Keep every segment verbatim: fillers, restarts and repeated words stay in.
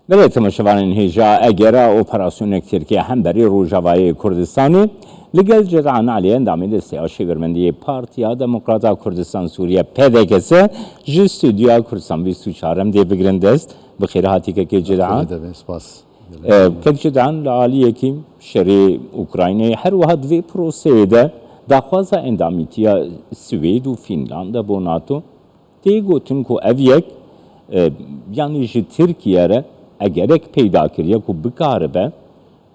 Belê temaşevanên hêja, egera operasyonek Tirkiye hemberî Rojavayê Kurdistanê li gel Cedan Alî endamê desteya şêwirmendiyê Partiya Demokrata Kurdistan Sûriye P D K S ji stûdyoya Kurdistan bîst û çar em dê bigirin dest. Bi xêr hatî kekê Cedan. Xêr dibin, spas. E, kek Cedan, li aliyekî şerê Ukraynayê, her wiha di vê proseyê de daxwaza endamîtiya Swêd û Fînlanda bo NATO. Tê gotin ku ev yek, e, yanî ji Tirkiye re egerek peyda kiriye ku bikaribe,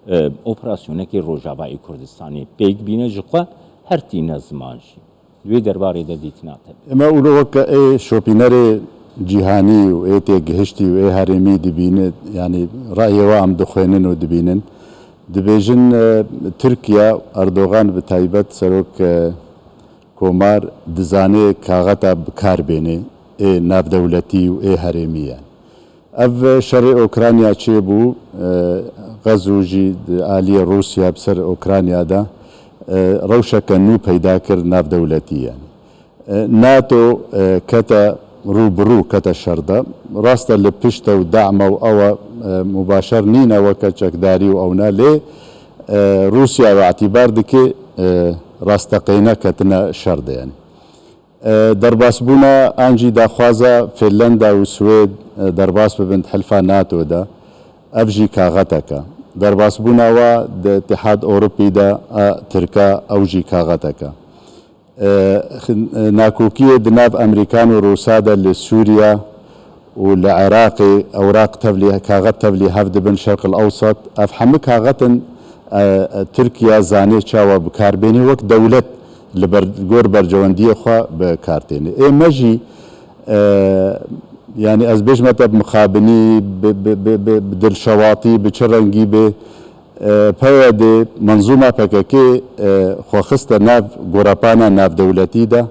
e, operasyonekê Rojavayê Kurdistanê pêk bîne, ji xwe her tîne ziman jî. Di wê derbarê de dîtina te bi. Eme û weke ê şopînerê cîhanî û ê têgihiştî û ê herêmî dibînin, yanî rayê we em dixwênin û dibînin. Dibêjin, e, Tirkiye, Erdogan bi taybet serok, e, Komar dizane kaxeta bi kar bêne ê navdewletî û ê herêmî ye. Ev şerê Ukrayna çêbû, e, Xezo jî di aliyê Rûsya bi ser Ukrayna de, e, rewşeke nû peyda kir navdewletî yani. E, NATO, e, kete rû bi rû, kete şer de. Rast e li pişt e û dam e û ew e, e, mubaşer nîne weke çekdarî û ewna lê, e, Rûsya ve îtîbar dike, e, rasteqîne ketine şer de yani. E, derbasbûna an jî daxwaza Finlanda û Swêd, e, derbas bibin di hilfa NATO de, ev jî kaxetek e. Derbasbûna wa di Îtihad Ewropî de a Tirka, ew jî kaxetek e. E, xin-, e, nakokiyê di nav Amerîkan û Rûsa de li Sûriya û li Iraqê ewraq tevlî, kaxet tevlî hev dibin Şerq el Ewsat. Ev hemû kaxetin, e, e, Tirkiye zanê çawa bi kar bênê, wek dewlet li ber, gor bercewendiyê xwe bi kar tênê. Ê me jî, e, yanî ez bêjme te bi mixabinî, bi, bi, bi, bi, bi dilşewatî, bi çi rengî bê, e, P Y D, menzûma P K K, e, xwe xiste nav gorepana navdewletî de.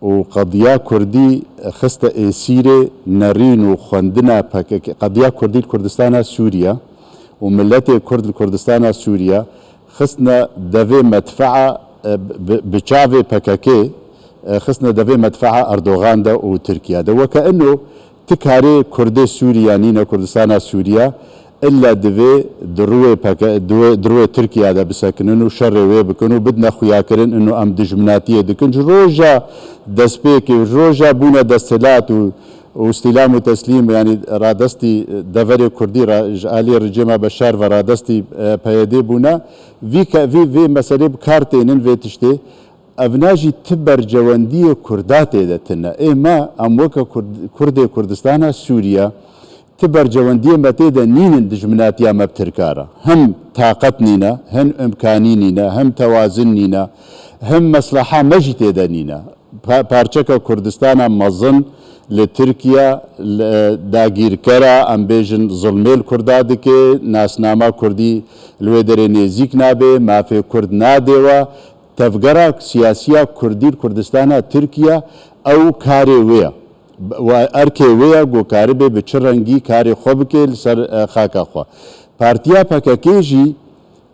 û qediya Kurdî xiste êsîrê nerîn û xwendina P K K, qediya Kurdî li Kurdistana Sûriye û miletê Kurd li Kurdistana Sûriye xistine devê medfea, e, bi, bi çavê P K K, e, xistine devê medfea Erdogan de û Tirkiye de. Weke ino ti karê Kurdê Sûriye nîne, Kurdistana Sûriye, illa divê di rûyê P K, di wê, di rûyê Tirkiye de bisekinin û şerê wê bikin û bidine xuyakirin, ino em dijminatiyê dikin. Ji roja destpêkê, ji roja bûne desthilat û, û îstîlam û teslîm, yanî radestî deverê Kurdî ra, ji aliyê rejîma Beşar ve radestî, e, P Y D bûne, vî ke-, vî, vî meselê bi kar tênin vê tiştê. Evna jî ti bercewendiyê Kurda tê de tune. Ê me, em weke Kurd-, Kurdê Kurdistana Sûriye, ti bercewendiyê me tê de nînin dijminatiya me bi Tirka re. Hem taqet nîne, hem imkanî nîne, hem tewazin nîne, hem mesleha me jî tê de nîne. Pa-, parçeke Kurdistana mezin li Tirkiye, li, dagîrkera, em bêjin, zilmê li Kurda dike, nasnama Kurdî li wê derê nêzîk nabe, mafê Kurd nade we. Tevgera siyasiya Kurdî li Kurdistana Tirkiye ew karê wê ye. Wa erkê wê ye ku karibe bi çi rengî karê xwe bike li ser, e, xaka xwe. Partiya P K K jî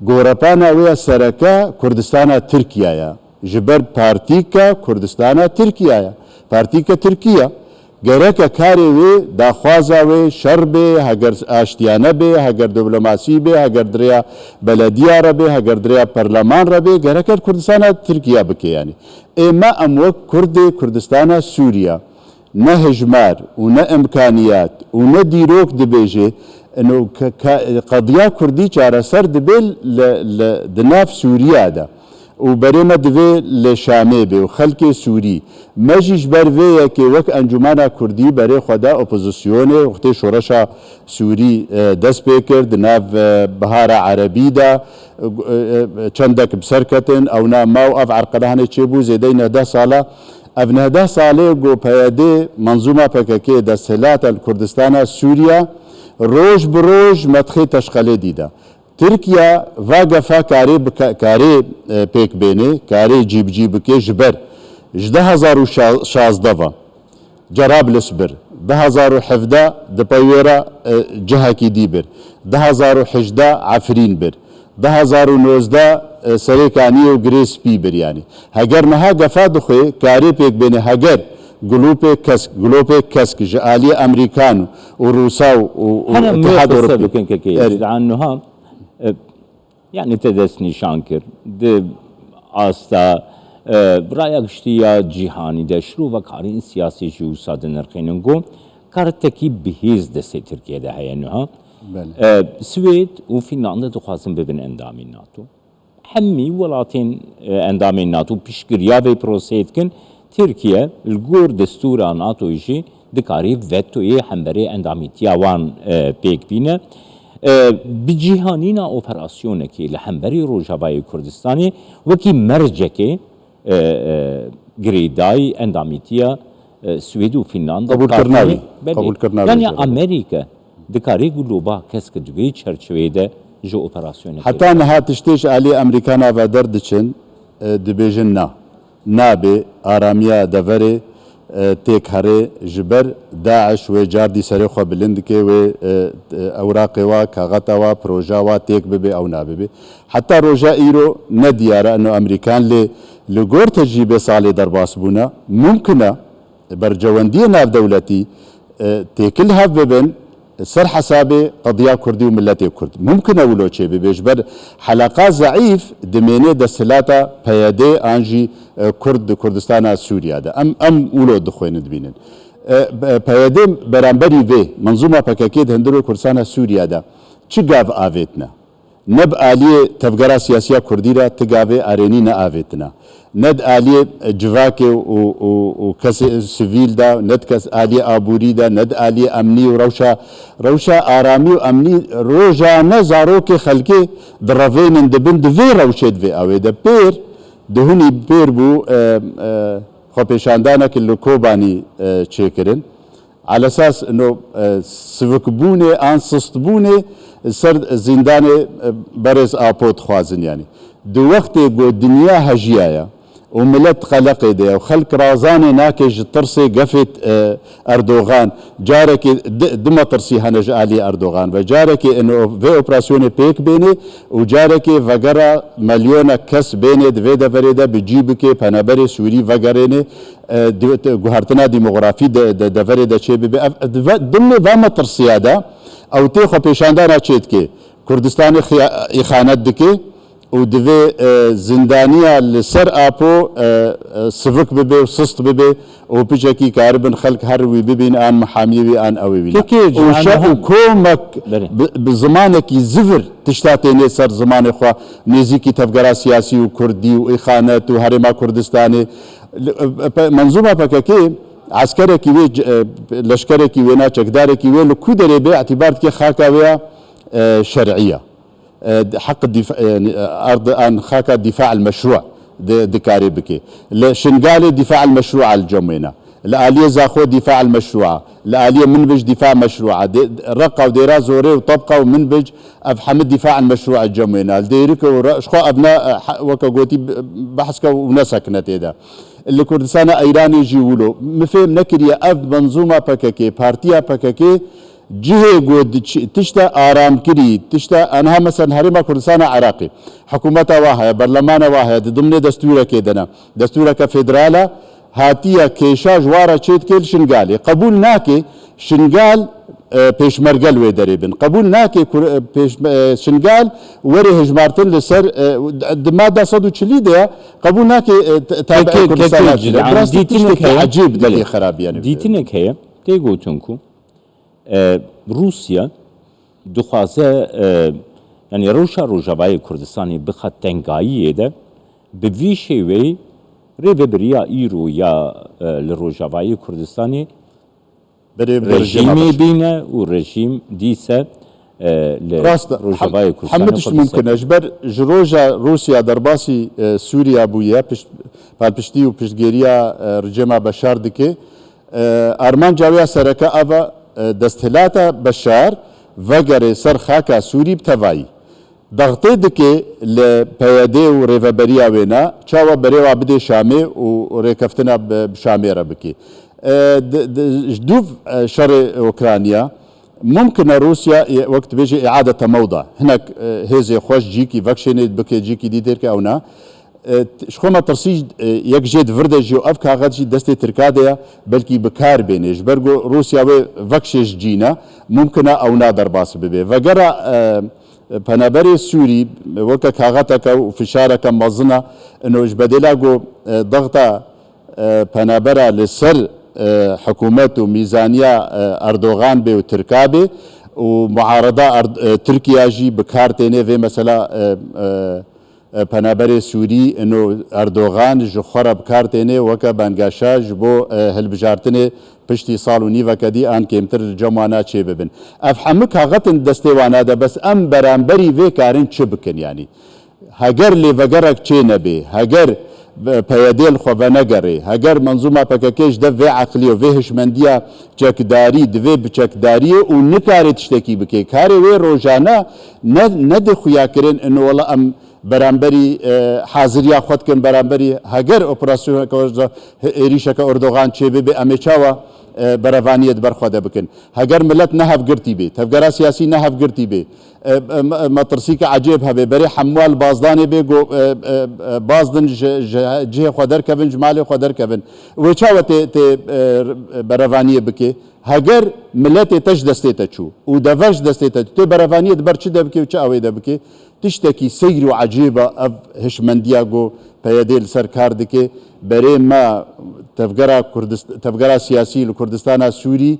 gorepana wê ya sereke Kurdistana Tirkiye ye. Ji ber partîka Kurdistana Tirkiye ye. Partîka Tirkiye. Gereke karê wê, daxwaza wê şer bê, heger aştiyane bê, heger diplomasî bê, heger di rêya belediya re bê, heger di rêya perleman re bê, gereke li Kurdistana Tirkiye bike yanî. Ê me em wek Kurdê Kurdistana Sûriye ne hijmar û ne imkaniyat û ne dîrok dibêje, ino ke-, ke-, qediya Kurdî çareser dibe li, li, di nav Sûriye de. û berê me divê li Şamê bê û xelkê Sûrî. Me jî ji ber vê yekê wek Encûmena Kurdî berê xwe da opozisyonê, wextê şoreşa Sûrî, e, dest pê kir, di nav, e, Bihara Erebî de, e, e, çendek bi ser ketin, ewna ma û ev erqelehanê çêbû, zêdeyî neh deh sala. Ev neh deh salê ku P Y D, menzûma P K K, desthilata li Kurdistana Sûriye, roj bi roj me dixê teşqelê dî de. Tirkiye va gefa karê bike-, karê, e, pêk bêne, karê cîbicî bike ji ber ji du hazar û şazdeh ve Cerablis bir, du hazar û hevdeh di pey wê re, e, cihekî dî bir, du hazar û hejdeh Efrîn bir, du hazar û nozdeh, e, Serêkaniyê û Girê Spî bir yanî. Heger niha gefa dixwê karê pêk bêne, heger Glûpê kesk, glopê kesk ji aliyê Amerîkan û Rûsa û, û Hene mê Îtihad qise Ewropî. Bikin kekê. Erê. Ji an nuha, e, yani te dest nîşan kir. Di asta, e, raya giştî ya cîhanî de şirovekarên siyasî jî wisa dinirxînin ku kartekî bihêz destê Tirkiye de heye nuha. Belê. E, Swêd û Fînlanda dixwazin bibin endamî NATO. Hemî welatên, e, endamên NATO piştgiriya vê proseyê dikin. Tirkiye li gor destûra NATOyê jî dikarî vetoyê hemberî endamîtiya wan, e, pêk bîne. E, bi cîhanîna operasyonekê li hemberî Rojavayê Kurdistanê wekî mercekê, e, e, girêdayî endamîtiya, e, Swêd û Fînlanda Qebûlkirina wî. Belê. Qebûlkirina wî. Yani Amerîka dikarî ku loba kesk di wê çerçeveyê de ji operasyonekê. Heta niha tiştê ji alî Amerîkana ve derdiçin, e, dibêjin na. Nabe aramiya deverê, e, têk herê ji ber DAIŞ wê cardî serê xwe bilind dike, wê, e, e, ewraqê wa, kaxeta wa, proja wa têk bibe ew nabibe. Heta roja îro ne diyar e ino Amerîkan lê li gor tecrîbê salê derbas bûne. Mumkin e bercewendiyê navdewletî, e, têkil hev bibin ser hesabê qediya Kurdî û miletê Kurd. Mumkin e wilo çêbibe. Ji ber heleqa zeîf dimêne desthilata PYD an jî, e, Kurd di Kurdistana Sûriya de. Em, em wilo dixwênin dibînin. E, PYD beramberî vê, menzûma PKK di hundirê Kurdistana Sûriya de çi gav avêtine? Ne bi aliyê tevgera siyasiya Kurdî re ti gavê erênî neavêtina. Ne di aliyê, e, civakê û, û, û kesê sivîl de, ne di kes aliyê aborî de, ne di aliyê emnî û rewşa, rewşa aramî û emnî rojane zarokê xelkê direvênin dibin, di vê rewşê di vê awê de pêr, di hunî pêr bû, e, e, xwepêşandaneke li Kobanî, e, çêkirin. Alesas ino, e, sivikbûnê an sistbûnê ser zîndanê, e, berêz Apo dixwazin, yanî. Di wextê ku dinya hejiyaya û milet qeleqê de ye û xelk razanê nake ji tirsê gefê, e, Erdogan, carekê di, di metirsî hene ji alî Erdogan ve. Carekê ino vê operasyonê pêk bênê û carekê vegera milyona kes bênê di vê deverê de bi cî bike, peneberê Sûrî vegerênê. E, di, di, guhertina demografî de, de, deverê de çê bibe. Ev, di ve, dimê va metirsiya de ew tê xwepêşandana çê dike. Kurdistanê xiya-, îxanet dike û divê, e, zindaniya li ser Apo, e, e, sivik bibe û sist bibe û piçekî karibin xelk her wî bibîn an mihamiyê wî an ew ê wî ne. Kekê, û şe-, û komek bi, bi zimanekî zivir tişta tênê ser zimanê xwe nêzîkî tevgera siyasî û kurdî û îxanet û herêma Kurdistanê. Li, e, pe-, menzûma P K K eskerekî wê, c-, e, leşkerekî wê na çekdarekî wê li ku derê bê îtîbar dike xaka wê ya, e, şer'î ya. E, heq dîf-, e, erd an xaka dîfa el meşru' di, dikarê bike. Li Şingalê dîfa el meşru' el cem wê na. Li aliyê Zaxo dîfa el meşru'. Li aliyê Minbij dîfa meşru'. Dê-, Reqa û Dêra Zorê û Tebqa û Minbij ev hemî dîfa el meşru' cem wê na. Li Dêrike û Re-, ji xwe ev ne, e, he-, weke gotî b-, behs ke û ne sekine tê de. Li Kurdistana Îranê jî wilo. Min fêm nekiriye ev menzûma P K K, partiya P K K cihê ku di ç-, tişta aramkirî, tişta anha mesela herêma Kurdistana Iraqê. Hikûmeta wa heye, berlemana wa heye, di dimnê destûrekê de ne. Destûreke federal e, hatiye kêşa ji wa re çê dike li Şingalê. Qebûl nake Şingal, e, pêşmerge li wê derê bin. Qebûl nake kur-, e, pêş-, e, Şingal were hejmartin li ser, e, di madda sed û çilî de ye. Qebûl nake, e, te-, tabi'ê Kekê, Kurdistana Kekê, Sûriye. Bi rastî dîtinek tiştekî heye. Ecêb, belê, dikê xerabiyane. Dîtinek heye. Tê gotin ku, e, Rûsya dixwaze, e, yani rewşa Rojavayê Kurdistanê bixe tengayiyê de, bi vî şêweyî rêvebiriya îro ya, e, li Rojavayê Kurdistanê rejîmê bîne û rejîm dîse, e, li Rojavayê Kurdistanê xwe bisekine. Rast e. Hem-, hemî tişt mumkin e. Ji ber ji roja Rûsya derbasî, e, Sûriya bûye, pişt-, palpiştî û piştgêriya, e, rejîma Beşar dike. E, armanca wê ya sereke ev e, e, desthilata Beşar vegere ser xaka Sûrî bi tevayî. Dextê dike li P Y D û rêveberiya wê ne, çawa berê wa bidê Şamê û rêkeftina bi, bi Şamê re bike. E, di, di, ji dûv, e, şerê Ukrayna, mumkin e Rûsya, e, wek dibêje, îadete mewda. Hinek, e, hêzê xwe ji cîkî vekşênê bike, cîkî dî dêrke ew ne. E, t-, ji xwe me tirsî, e, yek jê di vir de jî û ev kaxet jî destê Tirka de ye, belkî bi kar bênê. Ji ber ku Rûsya wê vekşê ji cî ne, mumkin e ew na derbas bibe. Vegera, e, penaberê Sûrî, weke kaxeteke û fişareke mezin e, ino ji bedêla ku, e, dexta, e, penabera li ser, e, hikûmet û mîzaniya, e, Erdogan bê û Tirka bê û muareda Erd-, e, Tirkiya jî bi kar têne vê mesela, e, e, e, penaberê Sûrî ino Erdogan ji xwe re bi kar têne weke bangeşa ji bo, e, hilbijartinê piştî sal û nîveke dî an kêmtir li cem wana çê bibin. Ev hemû kaxetin destê wana de, bes em beramberî vê karin çi bikin yanî? Heger lêvegerek çê nebê, heger, e, peyedê li xwe venegerê, heger menzûma P K K ji dev vê eqlî û vê hişmendiya çekdarî divê bi çekdariyê û nikare tiştekî bike. Karê wê rojane ne, ne di xuya kirin ino wela em beramberî, e, haziriya xwe dikin, beramberî heger operasyoneke, êrîşeke Erdogan çêbibe, em ê çawa, e, berevaniyê di ber xwe de bikin? Heger milet ne hevgirtî bê, tevgera siyasî ne hevgirtî bê, e, e, me-, metirsîke ecêb hebe, berê hemû li bazdanê bê, go, e, e, e, bazdin ji, ji cihê xwe derkevin, ji malê xwe derkevin. Wê çawa tê, tê, e, berevaniyê bike? Heger miletê te ji destê te çû û deve ji destê te çû, tê berevaniyê di ber çi de bikê û çi awê de bikê? Tiştekî seyr û ecêb e ev hişmendiya ku P Y D li ser kar dike. Berê me tevgera Kurdist-, tevgera siyasî li Kurdistana Sûrî,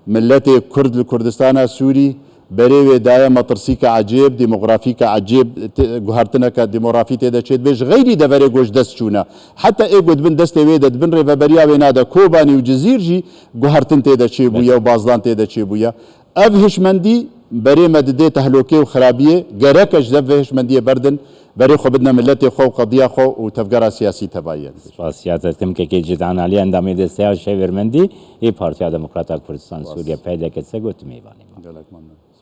miletê Kurd li Kurdistana Sûrî, berê wê daye metirsîke ecêb, demografîke ecêb, te-, guhertineke demografî tê de çêdibe. Ji xeyrî deverê ku ji dest çûne. Heta ê ku di bin destê wê de, di bin rêveberiya wê na de, Kobanî û Cizîr jî guhertin tê de çêbûye û bazdan tê de çêbûye. Ev hişmendî berê me didê tehlokê û xirabiyê, gereke ji dev vê hişmendiyê berdin, berê xwe bidine miletê xwe û qediya xwe û tevgera siyasî tevayî ye. Spasiya te dikim kekê Cidan Alî, endamê desteya Şêwirmendî ê Partiya Demokrata Kurdistan Spas. Sûriye, P D K, se got mêvanê me. Gelek memnun.